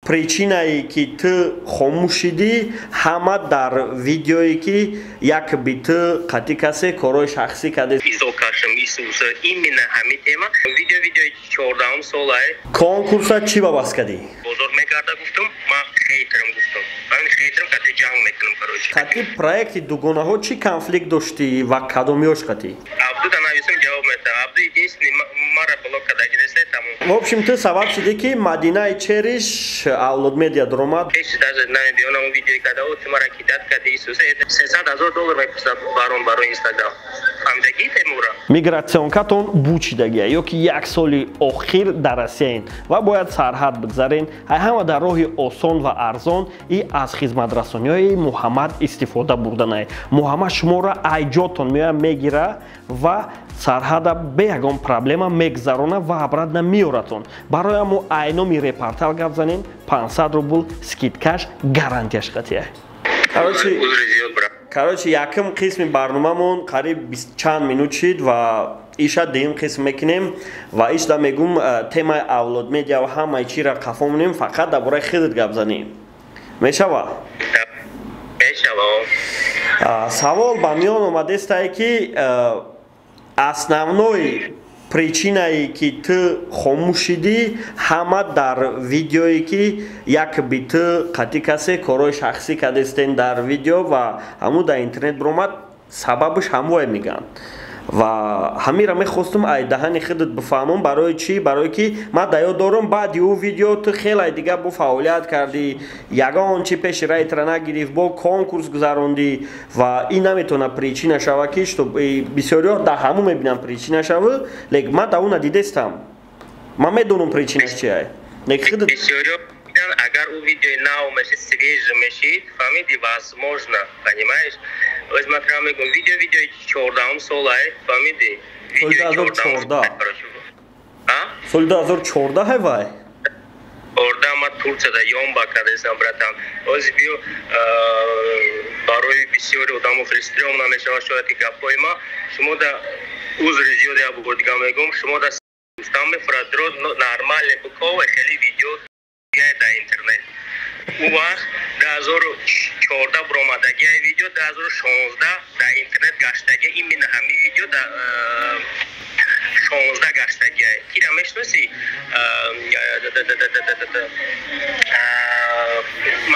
Причинае, ки ту хомӯш шидӣ, ҳама дар видеое, ки як би ту қатъи касе корҳои шахсӣ кардӣ. Изокашм исуса, именно ҳамин тема. Видео, видеои 14-ум солае. Конкурса чӣ ба бас кардӣ? Бозор мегарда, гуфтум, ман хейтерам, гуфтум, ман хейтерам, қатъи ҷанг мекунам, короче. Қатъи проекти дугонаҳо чӣ конфликт доштӣ ва кадомиёш қатъи? Абду да нависум, ҷавоб метавам. Абду единственный мара блок кардаги нест, тамом. В общем, ту сабаб шудӣ, ки Мадинаи Чериш Авлод Медиа дуромад. Ҳеч даже намебиёнам. Видеои карда, ту мара кидать карди, исуса, 300 000 доллар мепурсад барон барои Инстаграм. Фаҳмидагӣ темура? Миграционкатон бучидагия ё ки як соли охир дар Россияен ва бояд сарҳад бигзарен, ҳама дар роҳи осон ва арзон и аз хизматрасониҳои Муҳаммад истифода бурданай. Муҳаммад шуморо айҷотон меоя, мегира ва сарҳада бе ягон проблема мегзарона ва обратно меоратон. Барои мо айноми Репортал гап занем, 500 рубл скидкаш гарантияш қатия. Короче, якум қисми барномамон қариб чанд минут шид ва иша дуюм қисм мекунем ва ишда мегум, темаи Авлод Медиа ва ҳамаи чиро қафо монем, фақат дар бораи худат гап занем. Мешава? Мешава. Савол ба миён омадестае, ки основной причинае, ки ту хомӯш шидӣ, ҳама дар видеое, ки як би ту қатъи касе корҳои шахсӣ кардестен дар видео ва ҳамун дар интернет биромад, сабабаш ҳамвое мегӯянд. Ва ҳамира мехостум ай даҳани худат бифаҳмам. Барои чӣ? Барое ки ман дар ёд дорам, баъди ӯ видео ту хеле дига бо фаъолият кардӣ, ягон чи пеши раитра нагирифт, бо конкурс гузарондӣ ва ин наметавона причина шава, ки что бисёриҳо дар ҳамун мебинанд причина шава. Лек ман дар ӯ надидестам, ман медонам причинаш чия, лек худат. Агар ӯ видеои нав мешид, свежий мешид, фаҳмиди, возможно, понимаешь? Оз ман тра мегӯям, видео, видеои 14-ум солае, фаҳмиди? Соли 2014, соли 2014 ҳай вай. 14 ма Турцияда ёмба кардесам, братан. Ози биё, барои бисёри одамо хеле стрёмно мешавад шояд ки гапҳои ма. Шумо да узри зиёде бор дига мегӯм, шумо да гуфтам мефурад, нормально бикова, хеле видео дар интернет. Ӯ вақт 2014 буромадагия видео, 2016 дар интернет гаштагия. Именно ҳамин видео да 16 гаштагия. Кира мешиносӣ?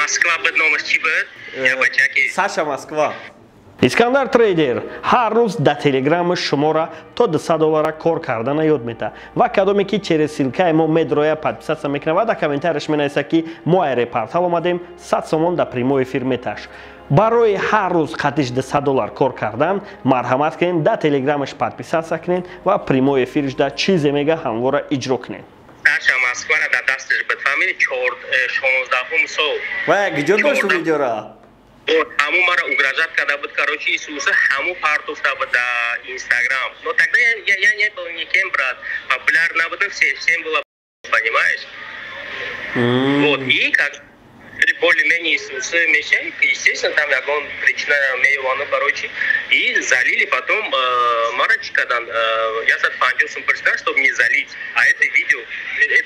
Москва буд, номаш чӣ буд? Я бачаки. Саша Москва. Искандар Трейдер ҳар рӯз дар телеграми шуморо то 200 доллара кор кардана ёд метаҳад. Ва кадоме ки через ссылкаи мо медроя, подписаться мекунад ва дар комментарияш менависад, ки мо ай Репортал омадем, 100 сомон дар прямой эфир меташ. Барои ҳар рӯз қатиш 200 доллар кор кардан, марҳамат кунед, дар телеграмаш подписаться кунед ва прямой эфирш дар чизе мега, ҳамвора иҷро кунед. Саша Москвара дар дасташ буд, фаҳмиди, 16-ум сол. Ва куҷо дошт видеора? Ҳаму мара угрожать карда буд, короче, Исуса, ҳаму партофта буд дар Инстаграм. Но тогда я не был никем, брат, популяр набудам, все, всем было, понимаешь? Вот и как более-менее Иисуса мешай, естественно, там ягон причина меёвану, короче, и залили потом мара чикадан, я сад панҷоҳ сум прочитал, чтобы не залить. А это видео,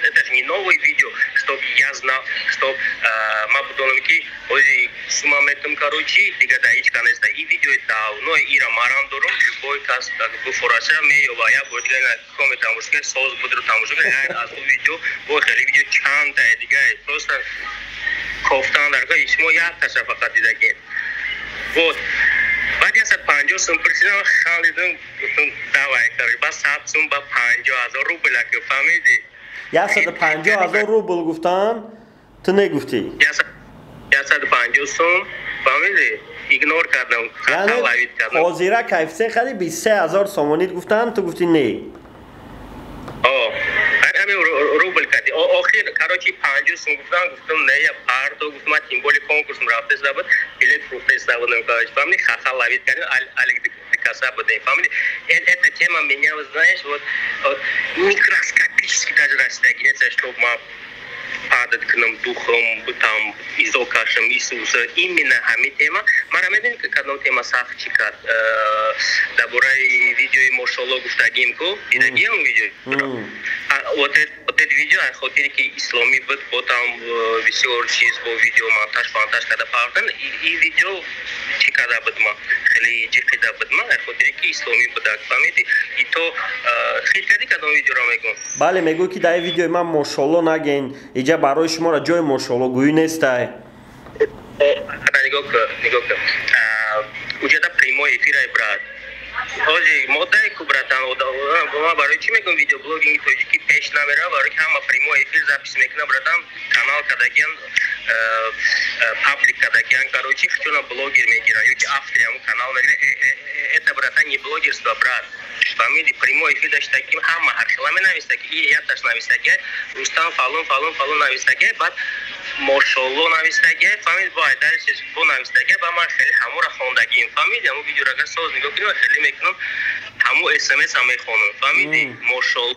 это же не новое видео, чтобы я знал, что ма будонам, ки ози сума метум, короче, дига да ҳеч канеста. И видео давно, ира марам дорум, любой кас буфораша меёва, я бо дига коме тамошо соз будру тамошо, аз ӯ видео, бо хеле видео чанда дига просто кофтан дар шумо як таша фақат дидагем. Вот баъд 150 сум пурсидам, хандидум, гуфтум: «Давай, короче». Ба 100 сум ба 50 000 рубл, аки, фаҳмиди? 150 000 рубл гуфтан, ту негуфтӣ? 150 сум, фаҳмиди, игнор кардам. Ҳозира коэффициент хади 23 000 сомонит гуфтан, ту гуфтӣ не. Ҳамин рубл кардӣ охир, короче, 50 сум гуфтам, гуфтам: «Не, я парто», гуфтам, ман тем более конкурсм рафтеста буд, билет фурӯхтеста будам, короче, фаҳмиди, хаха ловить кардем, алик дикаса будем, фаҳмиди. Эта тема меня, знаешь, вот микроскопически даже расстегнется, чтоб ма падать кунам духом, там изо кашам, Исуса, именно ҳамин тема. Мара медонӣ, ки кадом тема сахт чӣ кард? Дар бораи видеои мошолло гуфтагим ку, дидагиам видео? Вот это. Вот это видео, хотели ки исломи буд, бо там бисёр чиз бо видео монтаж карда партан, и видео чӣ карда буд ма, хеле ҷиқида буд ма, хотире ки исломӣ будак, фаҳмидӣ? И то хел кардӣ кадом видеоро мегӯм? Бале, мегӯй ки дар видеои ман мошолло нагин, иҷа барои шуморо ҷои мошоллогӯӣ нестай. Нигоҳ кун, нигоҳ кун. Уҷада прямой эфирай, брат. Ҳози моддае ку, братан, ма барои чӣ мегӯям, видеоблогинги тоҷикӣ пеш намерава? Барои ки ҳама прямой эфир запись мекунад, братан, канал кардагиан, паблик кардагиан, короче, хучона блогер мегиранд ё ки автори ҳамун канал мегиранд. Это, братан, не блогерство, брат, фаҳмиди? Прямой эфир даштаки ҳама ҳархела менависаки, и яташ нависаки, Рустам фалон фалон фалон нависаки, баъд мошолло навистаги, фаҳмид? Бо айдариш бо навистаги, ба ман хеле ҳамура хондагим, фаҳмиди? Ҳаму видеоро агар соз нигоҳ кунӣ, хеле мекунам, ҳаму смс ҳам мехонам, фаҳмиди? Мошолло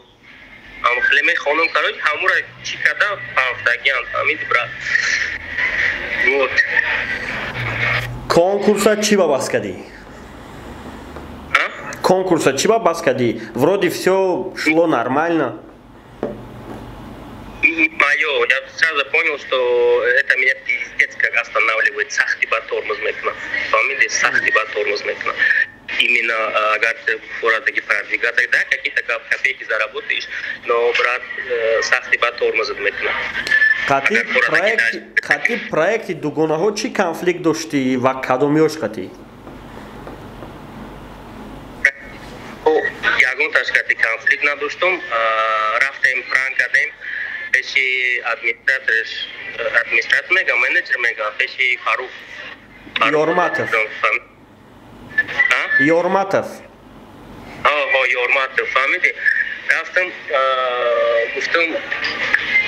ҳаму хеле мехонам, короче, ҳамура чӣ карда пафтагиам, фаҳмиди, брат? Вот. Конкурса чӣ ба бас кардӣ? Конкурса чӣ ба бас кардӣ? Вроде всё шло нормально. Моё, я сразу понял, что это меня пиздец как останавливает, сахти ба тормоз мекунад, фаҳмиди? Сахти ба тормоз мекунад. Именно агар ты фурадаги продвигаться, да, какие-то копейки заработаешь, но, брат, сахти ба тормозит мекунад. Қати проекти дугонаҳо чӣ конфликт доштӣ ва кадомиёш қатӣ? Ягон ташкати конфликт надоштум. Рафтем, пранк кардем пеши администраторш, администратор мегам, менеҷер мегам, пеши Фарух Ёрматов. Ёрматов. Ҳо, Ёрматов, фаҳмидӣ? Рафтам, гуфтам,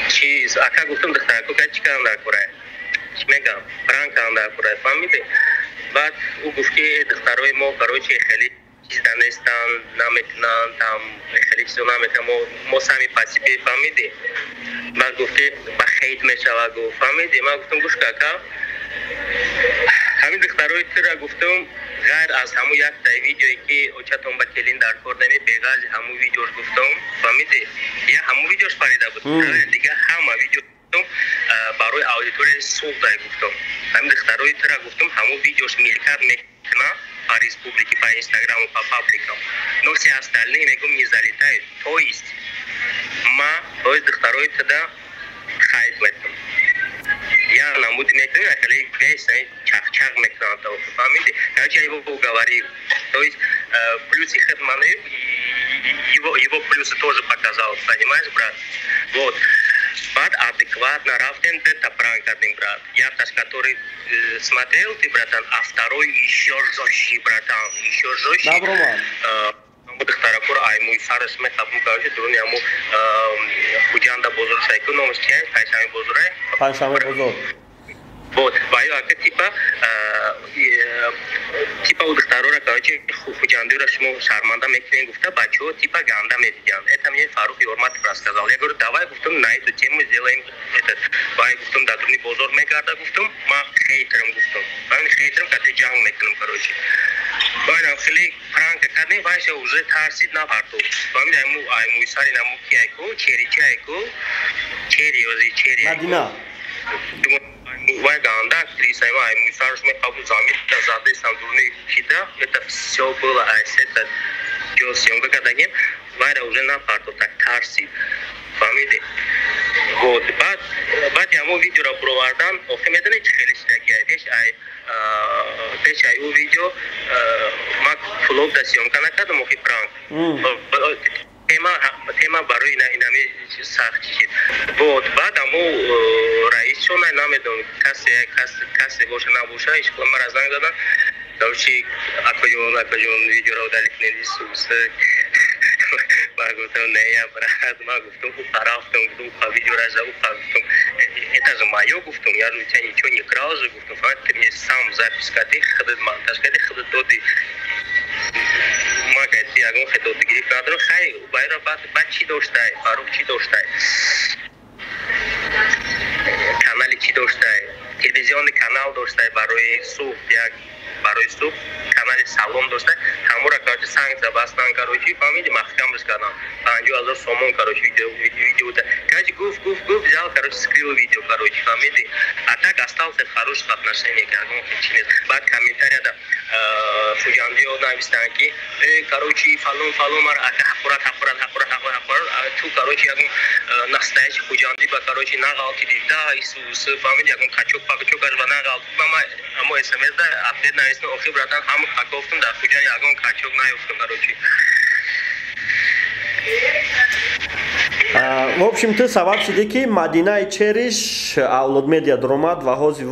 чиз, ака, гуфтам, духтарако ка чӣ кардам дар курай, чӣ мегам, пранк кардам дар курай, фаҳмидӣ? Баъд ӯ гуфт, ки духтарои мо, короче, хеле чизда нестанд, наметунанд, там хеле чизо наметунанд, мо сами по себе, фаҳмидӣ? Баъд гуфт, ки ба хейт мешава, гуфт, фаҳмидӣ? Ман гуфтам, гӯш ка, ака, ҳамин духтарои тура, гуфтам, ғайр аз ҳамун яктай видеое ки очатон ба келин дар кор нами, беғарзи ҳамун видеош, гуфтам, фаҳмидӣ, я ҳамун видеош парида буд, дига ҳама видео, гуфтам, барои аудиторияи суғдай, гуфтам, ҳамин духтарои тура, гуфтам, ҳамун видеош мелькать мекунад по республике, по инстаграму, по пабликам, но все остальные, мегум, не залетают. То есть ма, то есть духтарои туда хайп метам, я намуди мекунам, хеле весь чахчах мекунам, фаҳмиди? Короче, я его уговорил, то есть плюсы хедманы, его плюсы тоже показал, понимаешь, брат? Вот. Баъд адекватно рафтем, дета пранк кардем, брат. Якташ, который смотрел ты, братан, а второй еще жестче, братан, еще жестче. Духтаракур аймуи сараш мехабм, короче, дуруни ҳаму Хуҷанда бозор шайку, номаш чи? Панҷшанбе бозорай. Панҷшанбе бозор. Вот, ва ё ака типа у духтарора, короче, хуҷандиро шумо шарманда мекунем, гуфта, бачаҳо типа ганда медидианд. Это мне Фарух Ёрматов рассказал. Я говорю, давай, гуфтам, на эту тему сделаем этот. Вай, гуфтам, дар дуруни бозор мегарда, гуфтам, ма хейтерам, гуфтам, ман хейтерам, кати ҷанг мекунам, короче. Байнам хеле пранка кардем, вайша уже тарсид, напартов, фаҳмиди? Айму аймуи сари наму ки айку, чери чи айку, чери ози чери. Мадина. Вай ганда актриса, ай мусарш мехабу, замин задесам дуруни кида. Это все было, это ҷо съёмка кардагем, вайра уже напартов, так тарсид, фаҳмиди? Вот. Баъд ҳамон видеоро буровардан, охи медонӣ чӣ хеле шидагиай? Пеш ай ӯ видео ман клуб да съёмка накардам, охи пранк тема барои инами сахт чишид. Вот. Баъд аму раисшона, намедонам, касе боша, набоша, ишқила мара занг задан, короче, акаҷон, акаҷон, видеоро удалить кунед. Ман гуфтам, не, я, брат, ман гуфтам, уқа рафтам, гуфтам, уқа видеора за уқа, гуфтам, это же моё, гуфтам, я же у тебя ничего не крал же, гуфтам, фақат ты мне сам запись кардӣ, худат монтаж кардӣ, худат додӣ, ма гайти ягон хел додагирифт надорам. Хай, байро баъд чӣ доштай, Фарух, чӣ доштай, канали чӣ доштай, телевизионный канал доштай барои суғд, як барои суғд. Канали Салом дошта, ҳамура, короче, санкция бастан, короче, фаҳмиди, маҳкамаш кардан. 50 000 сомон, короче, видео, короче, гуфт, гуфт, гуфт, взял, короче, скрыл видео, короче, фаҳмиди. А так остался в хороших отношениях, ягон чи нест. Баъд комментарияда хуҷандиё навистанд, ки короче, фалон, фалон, мара ака ҳақорат, ҳақорат, ҳақорат, ҳақорат, ҳақорат. Ту, короче, ягон настоящий хуҷандӣ ба, короче, нағалтиди да, исус, фаҳмиди, ягон качок пакчок аш ба нағалт. Мама амо смс да ответ навистам: охи, братан, ҳама какофтум, дар хуҷанд ягон качок наёфтум, короче. В общем, ту сабаб шудӣ, ки Мадинаи Чериш Авлод Медиа дуромад ва ҳозир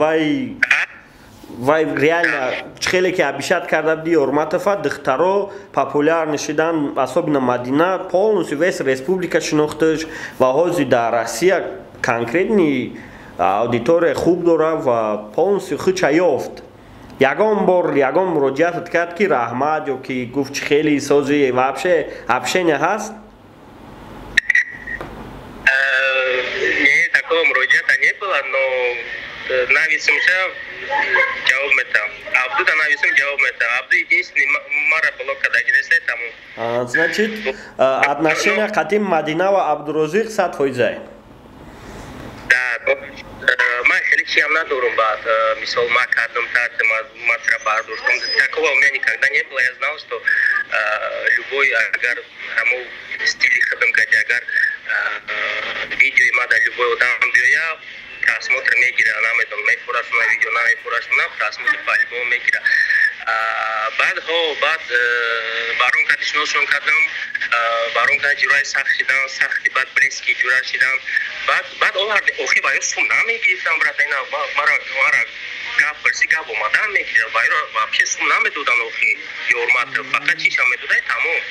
вай реально хеле ки обещать карда буди Ёрматова, духтаро популярный шидан, особенно Мадина, полностью весь республика шинохташ ва ҳозир дар Россия конкретный аудитория хуб дора ва полностью худша ёфт. Ягон бор ягон муроҷиатат кард, ки раҳмат ё ки гуфт, чи хеле сози, вообще общение ҳаст? Не, такого муроҷиата не было, но нависумша, ҷавоб метам. Абдуда нависум, ҷавоб метам. Абду единственный мара блок кардаги нест, тамом. Значит, отношения қати Мадина ва Абдурозиқ 100 фоизае? Да, ман хеле чиам надорум. Баъд мисол ма кардам, матра бардоштам, такого у меня никогда не было. Я знал, что любой, агар ҳамо стили худам кади, агар видеои ма дар любой одам биёя, просмотр мегира. Намедонам, мефурашуна видео, намефурашуна, просмотр по-любому мегира. Баъдҳо баъд барон кади шиносшон кардам, барон кади ҷураи сахт шидан, сахти баъд близкий ҷура шидан. Баъд оварди, охи, ба ё сум намегирифтам, брат, ина мара гап пурси, гап омадан мегирифт. Ба вообще сум намедодан, охи, Ёрматов фақат чиша медодай, тамом.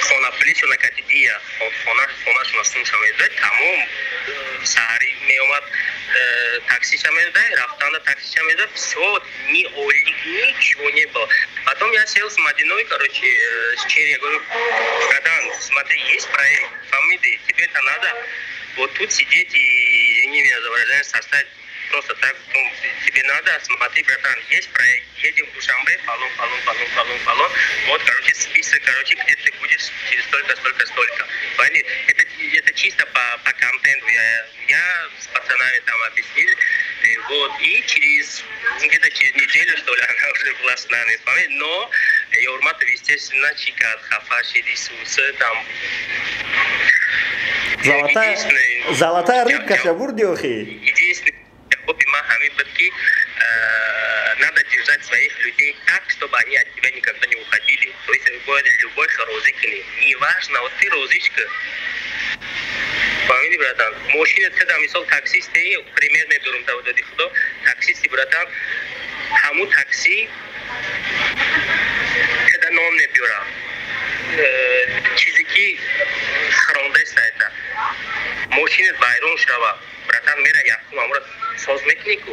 Хона плисона кати дия хона, хонашона сумша медодай, тамом. Саҳари меомад, таксиша медодай, рафтанда таксиша медодай, всё, ни олик, ничего не было. Потом я сел с Мадиной, короче, с Черри, я говорю: «Братан, смотри, есть проект, фамиды, тебе это надо вот тут сидеть и, извини меня за выражение, сосать просто так, ну, тебе надо? Смотри, братан, есть проект, едем в Душанбе, фалон, фалон, фалон, фалон, фалон, вот, короче, список, короче, где ты будешь через столько, столько, столько». Это чисто по контенту, я с пацанами там объяснил, и вот, и через, где-то через неделю, что ли, она уже была с нами, но Ёрматов, естественно, чикат, хафа, шиди, там. Золотая, золотая рыбка шабурди, охи. Единственный ҷавоби ман ҳамин буд, ки надо держать своих людей так, чтобы они от тебя никогда не уходили. То есть бояд любой розӣ кунӣ. Неважно, вот ты розишка. Фаҳмиди, братан? Мошина тада, мисол, таксисте, пример мебарам, тавадади худо, таксисти, братан, ҳамун такси тада нон мебиёра. Чизе ки хрондаест айта. Мошинат вайрон шава, братан, мера якум амура соз мекунӣ ку.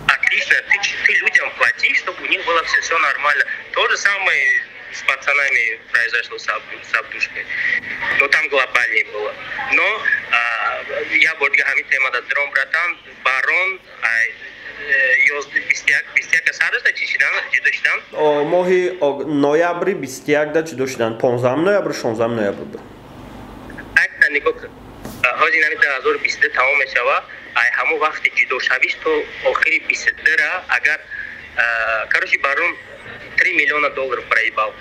Отлично, ты людям плати, чтобы у них было все, все нормально. То же самое с пацанами произошло с Абдушкой. Но там глобальнее было. Но я бор дига ҳамин темада дрон, братан, барон 21 сарашда чӣ шидан, ҷудо шидан? Моҳи ноябри 21-да ҷудо шидан, 15 ноябр, 16 ноябр буд. Нигоҳ, ҳозир нами 2022 тамом мешава. Ай ҳамон вақти ҷудошавиш то охири 22-ра агар, короче, барон 3 миллиона долларов проебал.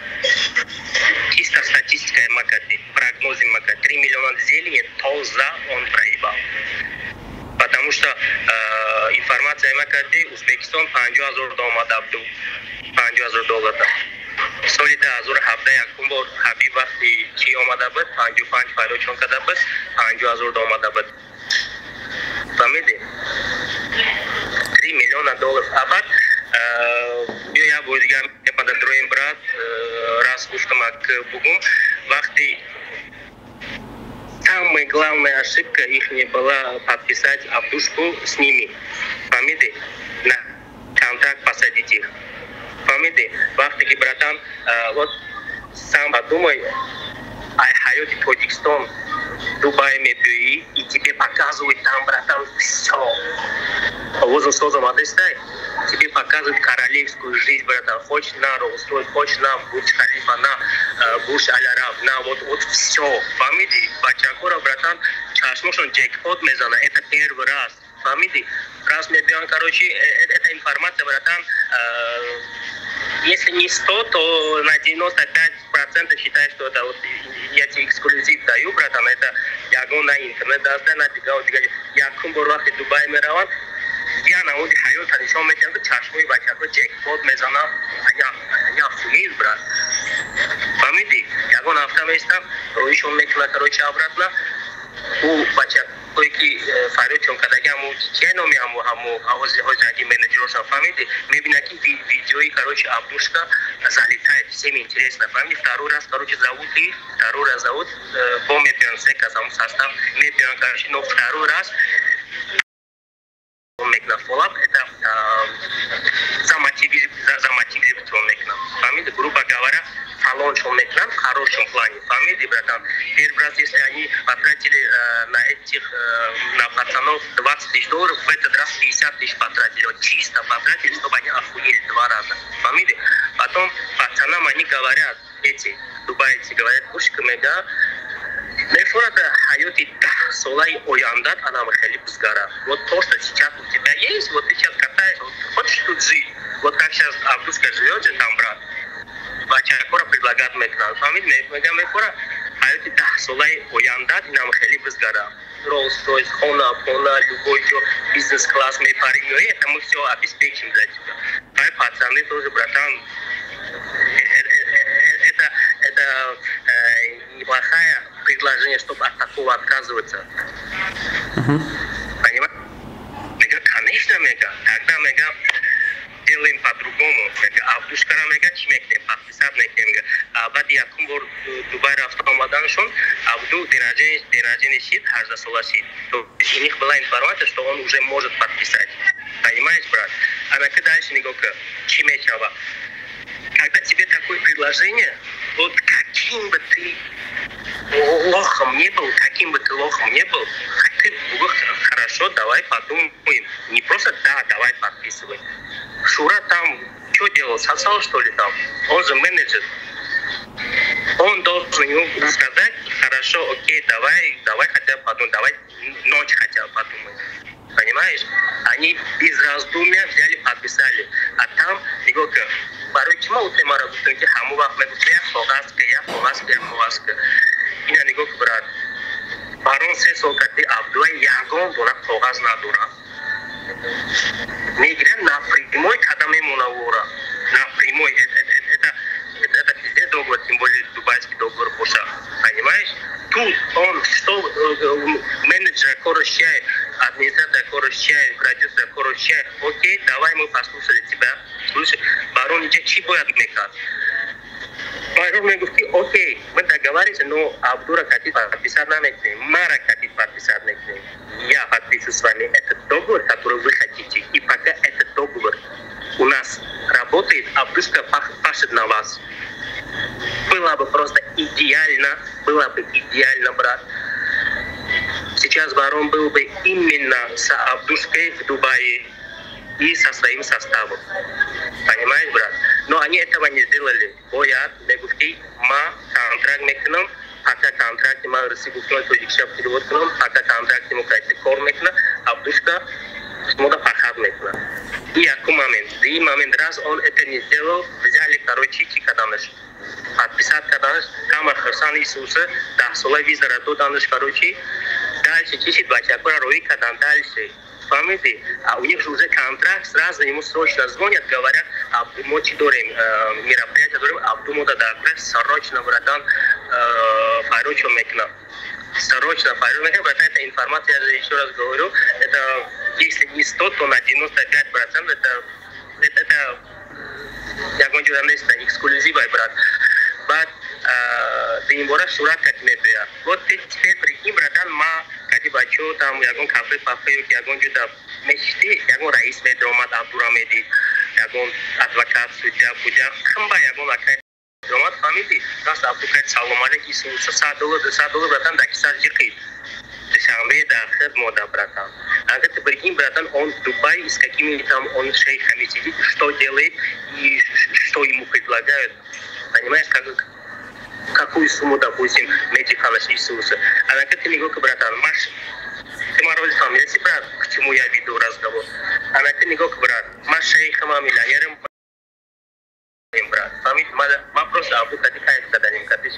Чисто статистика макати, прогнозы мака, 3 миллиона зелени тоза он проебал, потому что информация макати, Узбекистон 50 000 омада буд, 50 000 доллар. Соли 2017 якум бор Ҳабиб вақти чӣ омада буд, 55 файрочон карда буд, 50 000 омада буд. Фаҳмидӣ? 3 миллиона доллар. А баъд биё, як бори дигар мепада дроем, брат, раз гуфтам, ак бугум, вақти самая главная ошибка их не была подписать Абдушку с ними. Фаҳмидӣ? На контракт посадить их. Фаҳмидӣ? Вақте ки, братан, вот сам подумай, ай ҳаёти Тоҷикистон Дубай мебиёӣ, и тебе показывают там, братан, все. Возу соз омадастай, тебе Показывают королевскую жизнь, братан. Хочешь на Роллс-Ройс, хочешь на Бурдж Халифа, на Бурдж Аль-Араб, на вот, вот все. Фаҳмиди? Бачакора, братан, чашмошон джекпот мезана. Это первый раз. Фаҳмиди? Раз мебиён, короче, эта информация, братан, если не 100, то на 95% считай, что это вот я тебе эксклюзив даю, братан, это ягон на интернет даста, на дига, дига, якум бор вақти Дубай мераванд, я намуди ҳаёта нишон медиҳам, ки чашмои бачаҳо джекпот мезанам, они охуеют, брат. Фаҳмидӣ? Ягон ҳафта меистам, роишон мекунад, короче, обратно, ӯ бачаҳое ки фарёдшон кардаги, ҳамо чия номи ҳамо ҳозираги менеҷерошон, фаҳмидӣ, мебинад, ки видеои, короче, Абдушка залетает, всем интересно, фаҳмидӣ. Второй раз, короче, зовут их, второй раз зовут, бо мебиён се кас, ҳамон состав мебиён, короче, но второй раз мекунад фоллап, это замотивировать мекунад, фаҳмидӣ, грубо говоря, фалоншон мекунанд в хорошем плане, фаҳмидӣ, братан. Первый раз, если они потратили на этих, на пацанов 20 тысяч долларов, в этот раз 50 тысяч потратили, вот чисто потратили, чтобы они охуели два раза, фаҳмидӣ. Потом пацанам они говорят, эти дубайцы говорят, пушка мега мефорад, ҳаёти 10 солаи ояндат анам хеле бизгара. Вот то, что сейчас у тебя есть, вот ты сейчас катаешься, вот хочешь тут жить, вот как сейчас Абдушка живет же там, брат, бачакора предлагать мекунанд, фаҳмид, мега мефора ҳаёти 10 солаи ояндат инам хеле бизгара, Роллс Ройс, хона пона, любой ҷо бизнес класс мепари меои, это мы все обеспечим для тебя. А пацаны тоже, братан, это неплохая предложение, чтобы от такого отказываться. Понимаешь? Мега, конечно, мега. Тогда, мега, делаем по-другому. Мега, Абдушкара, мега, чӣ мекунем? Подписать мекунем. Мега. А баъд якум бор Дубай рафта омаданшон, Абду день рождения шид, 18 сола шид. То есть у них была информация, что он уже может подписать. Понимаешь, брат? А на дальше нигоҳ, чӣ мешава? Когда тебе такое предложение, вот каким бы ты лохом не был, каким бы ты лохом не был, ты хорошо, давай подумаем. Не просто да, давай подписывай. Шура там что делал? Сосал, что ли, там? Он же менеджер. Он должен ему сказать: хорошо, окей, давай, давай хотя бы подумай, давай ночь хотя бы подумай. Понимаешь? Они без раздумья взяли, подписали. А там, нигоҳ, барои чӣ ма темаро гуфтем, ки ҳамон вақт мегуфт, як коғаз ка, як коғаз ка, як коғаз ка. Ина нигоҳ, брат, барон 3 сол кати Абдула ягон дона коғаз надорад, мегирад, напрямой када мемона вора, напрямой. Это пиздец договор, тем более дубайский договор боша, понимаешь? Тут он что, менеджер кораш чай, администратор кораш чай, продюсер кораш чай: окей, давай, мы послушали тебя. Слушай, барон иҷа чӣ бояд мекард? Барон мегуфт, ки окей, мы договорились, но Абдура кати подписать намекунем, мара кати подписать мекунем, я подпишу с вами этот договор, который вы хотите, и пока этот договор у нас работает, Абдушка пашет на вас. Было бы просто идеально, было бы идеально, брат. Сейчас барон был бы именно с Абдушкой в Дубае и со своим составом. Понимаешь, брат? Но они этого не сделали. Бояд, мегуфти, ма контракт мекунам, пока контракти ма русӣ гуфтам, тоҷикша перевод кунам, пока контракти мо кайти кор мекуна, Абдушка шумода фархат мекуна. И якум момент. Дуюм момент, раз он это не сделал, взяли, короче, чӣ каданаш? Подписать каданаш, ҳама хурсанд, Исуса, 10 сола визара доданаш, короче. Дальше чӣ шид? Бачакора роӣ кадан дальше. Фаҳмидӣ? А у них же уже контракт, сразу ему срочно звонят, говорят: мо чӣ дорем, мероприятие дорем, Абду мода дар срочно, братан, фарёдшо мекунам. Срочно фарёд мекунам, братан, это информация, я же еще раз говорю, это если не 100, то на 95% это ягон ҷода неста, эксклюзивай, брат. Баъд дуюмбора сурат кати мебиёяд. Вот ты теперь прикинь, братан, ма кати бачаҳо там ягон кафе пафе ё ягон ҷода мешишти, ягон раис медиомад, Абдура медид, ягон адвокат, судья будя, химба ягон акай омад, фаҳмидӣ, раст Абду кайд, салом алейк, исуса, 100 доллар, 200 доллар, братан, дар кисар ҷиқид. Душанбе дар хид мода, братан. А ты прикинь, братан, он в Дубае с какими там он шейхами сидит, что делает и что ему предлагают. Понимаешь, какую сумму, допустим, Медиханас Иисуса. А на ты не братан, маш, ты мороз там, если брат, к чему я веду разговор. А на ты не брат, маш шейхам, миллионером, брат. Ма просто абу кати кайф каданим, катиш.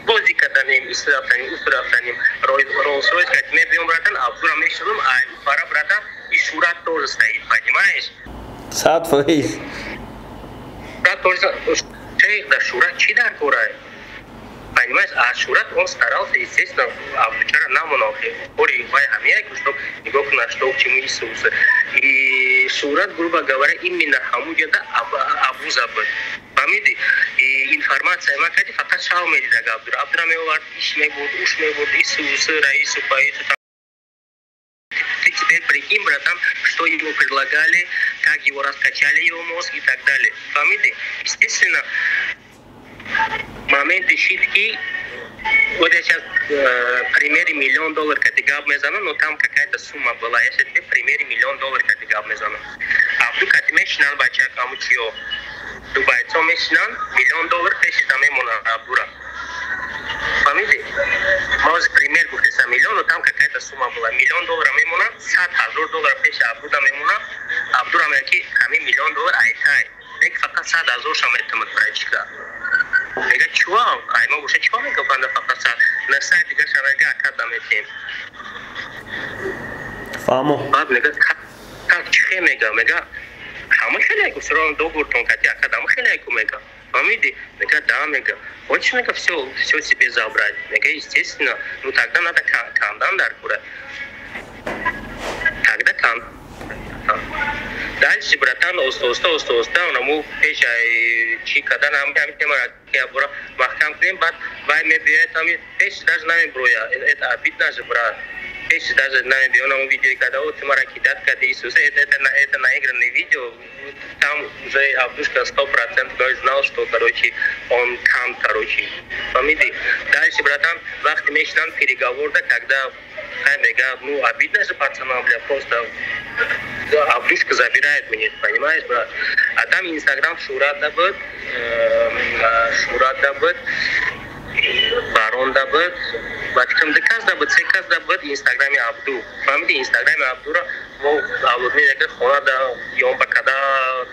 Бози каданим, исрафтаним, усрафтаним, Роллс-Ройс кати мебием, братан, абдура мешалым, а пара, братан, и Шурат тоже стоит, понимаешь? 100%. Брат тоже, шейх, да Шурат чи дар курай? Понимаешь, а Шурат, он старался, естественно, Абдучара нам он ори вай ҳамияку, чтоб нигоҳ кунад, что к чему Иисуса. И Шурат, грубо говоря, именно ҳамуҷада абуза буд. Фаҳмидӣ? И информация ма кади фақат шав медидаг Абдура. Абдура меовард, иш мебурд, уш мебурд, Исусы, Раису, Паису. Ты теперь прикинь, братан, что ему предлагали, как его раскачали, его мозг и так далее. Фаҳмидӣ? Естественно, моменты щитки, вот я сейчас примере миллион доллар кати гап мезанам, но там какая-то сумма была. Я сейчас тебе примере миллион доллар кати гап мезанам. Абду кати мешинан бачак аму чиё. Дубайцо мешинан, миллион доллар пешида мемонан Абдура. Фаҳмидӣ? Ма ҳозир пример гуфтесам миллион, но там какая-то сумма была. Миллион доллар мемонан, 100 000 доллар пеши Абдуда мемонан. Абдура мега ки ҳамин миллион доллар айтай. Лек фақат 100 000 ша метамад, братчика. Мега чува, айма боша чува мега банда фақат сад. Насай дигаша мега акад наметем. Фаҳмо. Баъд мега как чихе мега, мега ҳама хеле айку сирон догуртон кати акад ҳама хеле айку мега. Фаҳмиди? Мега да мега. Хочешь, мега, все себе забрать? Мега, естественно, ну тогда надо кандан дар кура. Тогда кан. Дальше, братан, оста оста оста оста онаму пеш чи кадан ҳам ҳами темара бура маҳкам кунем, баъд вай мебиёяд ҳами пеш даже намеброя. Это обидно же, брат. Пеш даже намебиён ҳаму видео када, о, ты мара кидать кади Иисуса, это наигранное видео. Там уже Абдушка 100% знал, что, короче, он там, короче. Фаҳмиди? Дальше, братан, вақти мешинан переговор да, когда мега, ну, обидно же пацанам, бля, просто Абдушка забирает меня, понимаешь, брат? А там Инстаграм Шурат буд, Шурат буд, Барон буд, ба фикрам ду кас буд, се кас буд Инстаграми Абду. Фаҳмиди? Инстаграми Абдура мо авлодми яке хона да ёнба када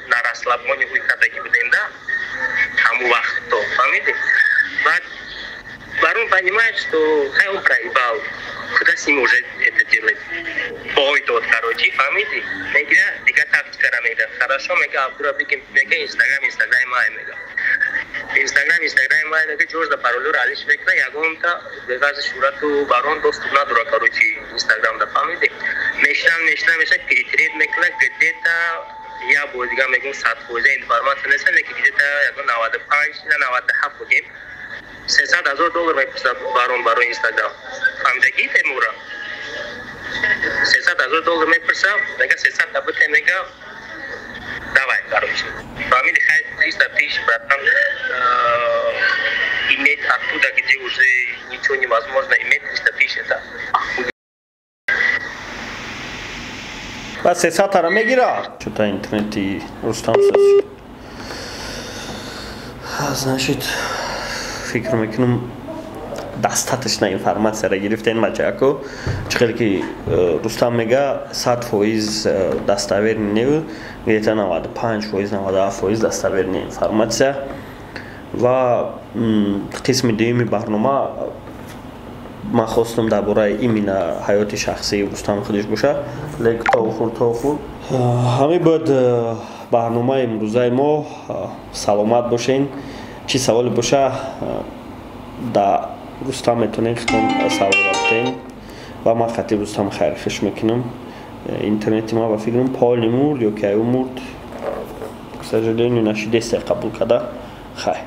на расслабоне ҳуй кардагӣ будем да ҳамун вақто, фаҳмиди? Баъд Барон понимает, что хай, он проебал, куда с ним уже это делать? Бой дод, короче, фаҳмиди? Мега, дига тактикара мега. Хорошо, мега, Абдура бигем, мега, Инстаграм, Инстаграм май, мега. Инстаграм, Инстаграм май, мега, ҷорда паролёро алиш мекуна, ягонта беғарзи Шурату Барон доступ надора, короче, Инстаграм да, фаҳмиди? Мешинам, мешинам, мешинам, перетереть мекуна, где-то я бор дига мегум 100% информация неста, леки где-то ягон 95, 97 бигем. 300 000 доллар мепурсад Барон барои Инстаграм. Фаҳмидагӣ темура? 300 000 доллар мепурсам, мега 300 табите, мега давай, короче. Фаҳмиди? Хай, 300 тысяч, братан, иметь оттуда, где уже ничего невозможно иметь, 300 тысяч это Ба 300 тара мегира? Что-то интернети Рустам шуд. Значит, фикр мекунам достаточно информацияро гирифтем, бачако. Чӣ хеле ки Рустам мега, 100% достоверный не, где-то 95%, 97% достоверный информация. Ва қисми дуюми барнома ман хостам дар бораи именно ҳаёти шахсии Рустам худиш боша, лек то охур то охур ҳамин буд барномаи имрӯзаи мо. Саломат бошен. Чӣ саволе боша, да Рустам метонем хитон савол битен ва ман хати Рустам хайрхиш мекунам. Интернети ма ба фикрам полный мурд ё ки аю мурд, к сожалению, нашидесте қабул карда. Хай.